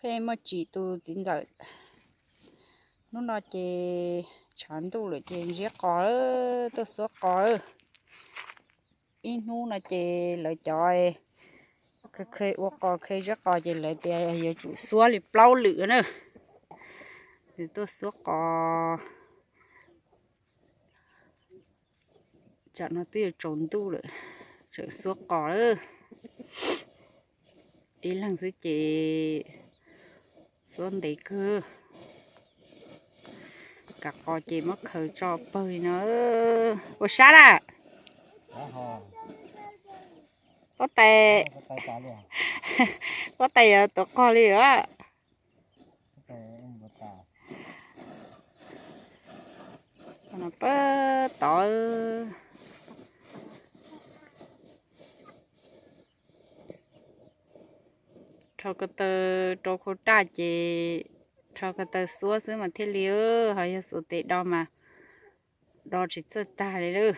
Peb muaj tsim tus txiv ntxawm, hnub no ces tshav ntuj lawm ces ntsiab qos, tuaj xuab qos. Ib hnub no ces lawv cov kheev ua qos kheev ntsiab qos ces lawv tias yuav tsum xuab li plaub lwm na. Tuaj xuab qos. Tsam no twb yuav tsaus ntuj lawm, tseem xuab qos lawm. Ib leeg xwb ces xuab ntev kawg. Kav qos ces muab khaws tso pawg li no. Ua sab lawm. Pob tais, pob tais yuav tuav qos li lawm. Pab tod. Rho ko taw rau khau raj ces rho ko taw xuab xwb mas thiaj li, ho yog xuas tes do mas do tsis txawj tag li lawm.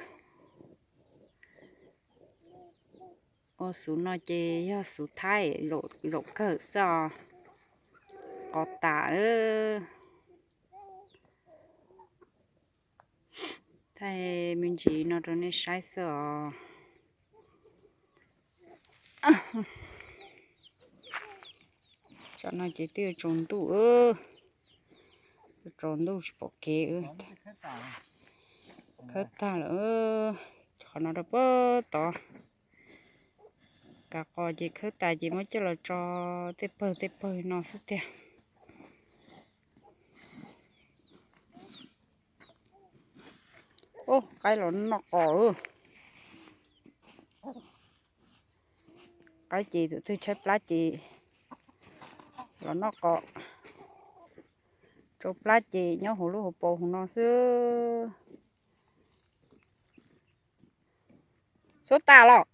Ua xuv no ces yog xuv thaib, zaum kawg xwb os. Qos tas. Thaij me ntsis no rau nej saib xwb os. Tsam no ces twb yuav tsaus ntuj, tsaus ntuj tsis pom kev. Khawb tag lawm, qhov no rau puag tod. Kav qos ces khawb tas ces muab coj los tso tej pawg tej pawg no xwb tiag. Ub, qaib los noj qos. Qaib ces tus twg tshaib plab ces los noj qos. Tsau plab ces nyob hauv lub hauv paus hauv no xwb. Xuab tas los.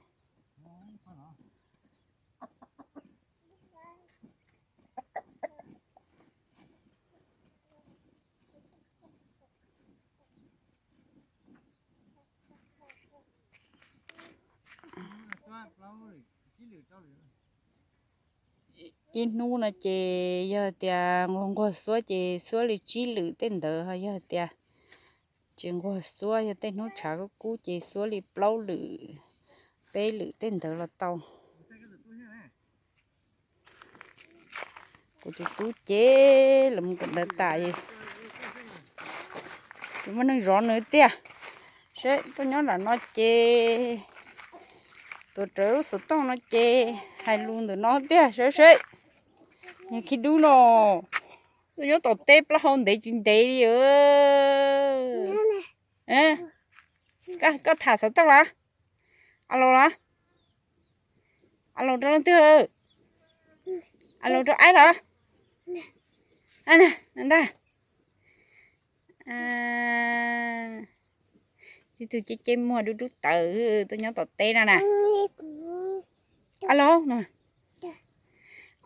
Ib hnub no ces yog tias nquag nquag xuab ces xuab li tsib lwm tej ntawd, ho yog tias tsis nquag xuab, yog tej hnub tshav kub kub ces xuab li plaub lwm, peb lwm tej ntawd los tau. Kuv tus tub ces los mus kawm ntawv tas, tsis muaj neeg zov nws tiag. Seb tuaj nyob nram no ces, tuav rawv lub xov tooj no ces hais lus ntawm no tiag, seb seb. Yog khib dub no, tuaj nyob tom teb plaub hau ntev tsis ntev li. Koj tham xov tooj los? Alo los? Alo rau leej twg? Alo rau aib los? Ntag. Ib tug ceb ceb muag dub dub tawv tuaj nyob tom teb no na. Alo,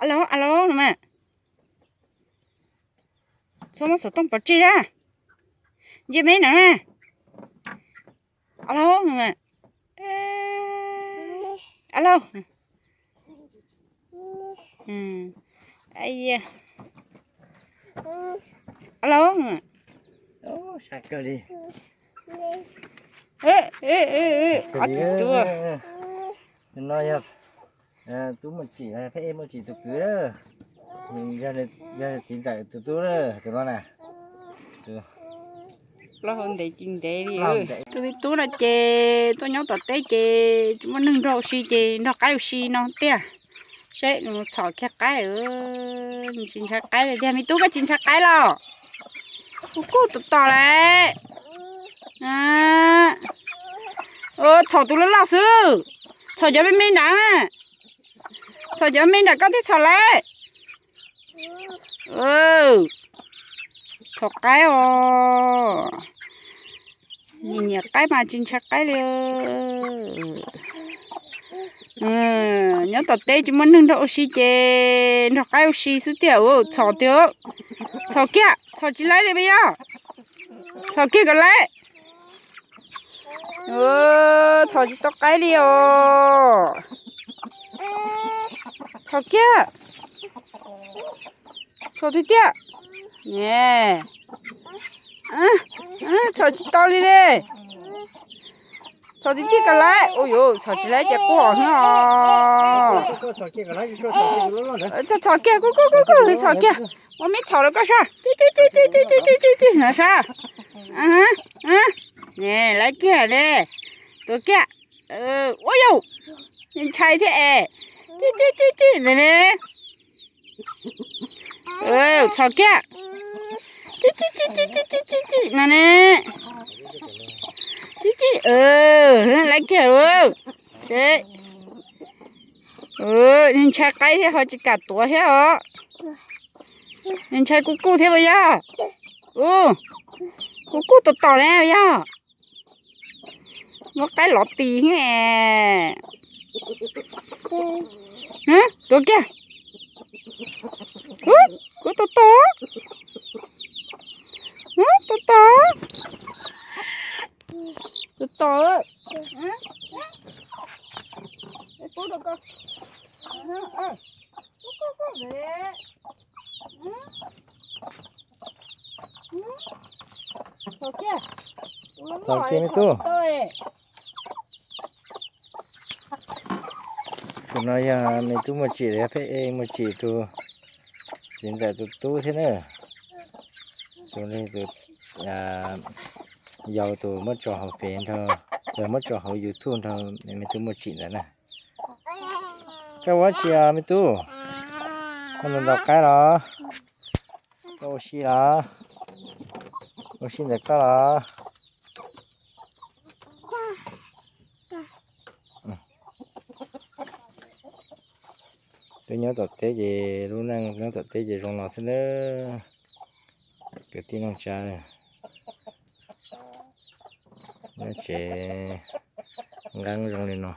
alo, alo no mas. Txhob muab xov tooj pov tseg na. Ntsia me no na. Alo no mas. Alo. Alo. Tus no yog tub Muaj Tsim, peb Muaj Tsim tus kwv. Yog txiv ntxawm tus tub, tus no na. Plaub hau ntev tsis ntev li. Tus me tub no ces tuaj nyob tom teb ces tsis muaj neeg nrog ua si ces nrog qaib ua si no tiag. Seb nws txhom kiag qaib, nws tsis ntshai qaib li tiag. Me tub, koj tsis ntshai qaib los? Kuv kuj tos tos lawm. Txhom tus loj loj xwb, txhom cov me me nrad. Txhom cov me nram koj thiaj txhom lawm. Txhom qaib os. Nyiam nyiam qaib mas tsis ntshai qaib li. Nyob tom teb tsis muaj neeg nrog ua si ces nrog qaib ua si xwb tiag. Txhom tiag, txhom kiag, txhom tsis laib li puas yog? Txhom kiag kom laib. Txhom tsis tau qaib li os. Txhom kiag. Txhom tiag tiag. Txhom tsis tau li ne. Txhom tiag tiag kom laiv. Ua yuav txhom tsis laiv ces quaj heev os. Txhom kiag, kuj kuj kuj kuj, txhom kiag. Ua me txhom rau koj saib. Tib tib tib tib tib tib tib tib tib no saib. Laiv kiag ne. Tuav kiag. Ua yuav, ntshai thiab es. Tib tib tib tib ntawd ne. Txhom kiag. Tib tib tib tib tib tib tib no ne. Tib tib, laiv kiag lauj. Seb. Ntshai qaib thiab ho tsis kam tuav thiab os. Ntshai kuj kuj thiab puas yog? Ua, kuj kuj tom tom ne puas yog? Muab qaib lov tis. Tuav kiag. Kuj tom tom. Tom tom. Tom tom. Txhom kiag me tub. Tus no yog me tub Muaj Tsim, pheej ua Muaj Tsim tus txiv ntxawm tus tub thiab na. Tus no yog tus muab tso hauv fev nrog, muab tso hauv YouTube nrog me tub Muaj Tsim ntawd na. Koj ua dab tsi os me tub? Koj ntaus ntaus qaib los? Koj ua si los? Ua si ntawm koj los? Twb nyob tom teb ces lub neej nyob tom teb ces zoo no xwb nawb. Kwv tij neej tsa, nyob tsev nqeeb zoo li no.